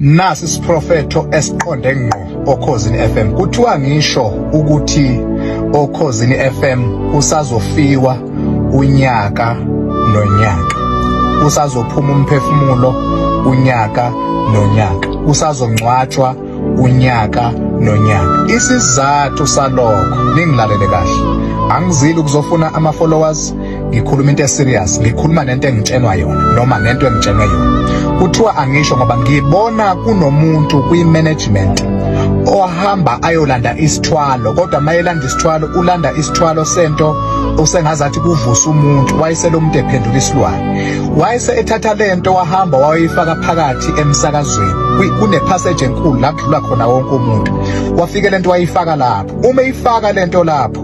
Nasi isiprofetho esiqonde ngqo oKhozini FM. Kuthiwa ngisho ukuthi oKhozini FM kusazofiwa unyaka nonyaka. Kusazophuma umphefumulo unyaka nonyaka. Kusazongcwatshwa unyaka nonyaka. Isizathu salokho ningilalele kahle. Angizili ukuzofuna ama followers, ngikhuluma into eserious, ngikhuluma nento engitshenwa yona noma nento engitshenwe yona. Kuthiwa angisho ngoba ngibona kunomuntu kwi management ohamba ayolanda isithwalo, kodwa mayelanda isithwalo ulanda isithwalo sento osengazathi kuvusa umuntu, wayesele umuntu ephendula isilwane, wayese ethatha lento wahamba wayifaka phakathi emsakazweni. Kune passage enkulu la kudlula khona wonke umuntu, wafike lento wayifaka lapho. Uma eyifaka lento lapho,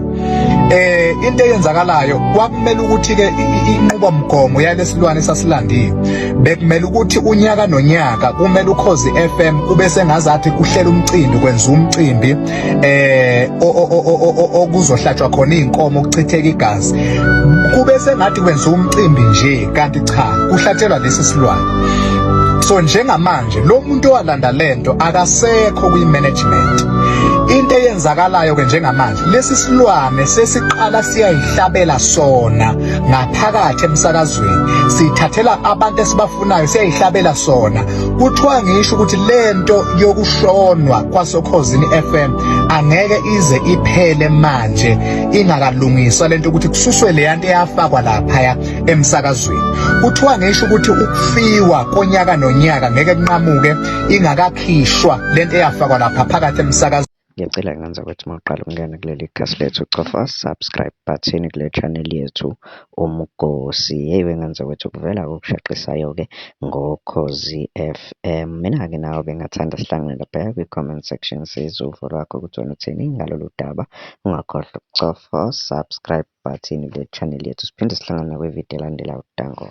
into eyenzakalayo kwakumele ukuthi ke inqubomgomo yalesilwane sasilandiwe, bekumele ukuthi unyaka nonyaka kumele uKhozi FM kube sengazathi kuhlela umcimbi, kwenza umcimbi okuzohlatshwa khona izinkomo, kuchitheka igazi, kube sengathi kwenza umcimbi nje, kanti cha, kuhlatshelwa lesi silwane. So njengamanje lo muntu owalanda lento akasekho kwi-management. Into eyenzakalayo ke njengamanje, lesi silwane sesiqala siyayihlabela sona ngaphakathi emsakazweni, sithathela abantu esibafunayo, siyayihlabela sona. Kuthiwa ngisho ukuthi lento yokushonwa kwasoKhozini FM angeke ize iphele manje ingakalungiswa lento, ukuthi kususwe leya nto eyafakwa laphaya emsakazweni. Kuthiwa ngisho ukuthi ukufiwa konyaka nonyaka ngeke kunqamuke ingakakhishwa lento eyafakwa lapha phakathi emsakazweni. Ngiyacela ngenza ukuthi uma uqala ukungena kuleli khasi lethu cofa subscribe button kule channel yethu Umgosi. Yeyi wengenza ukuthi kuvela okushaqisayo-ke ngoKhozi FM. Mina-ke nawe bengathanda sihlangane laphaya kwi-comment section sizwe uvo lwakho ukuthi wena uthini ngalolu daba. Ungakhohlwa ukucofa subscribe button kule channel yethu. Siphinde sihlangane nakwividiyo elandelayo. Danko.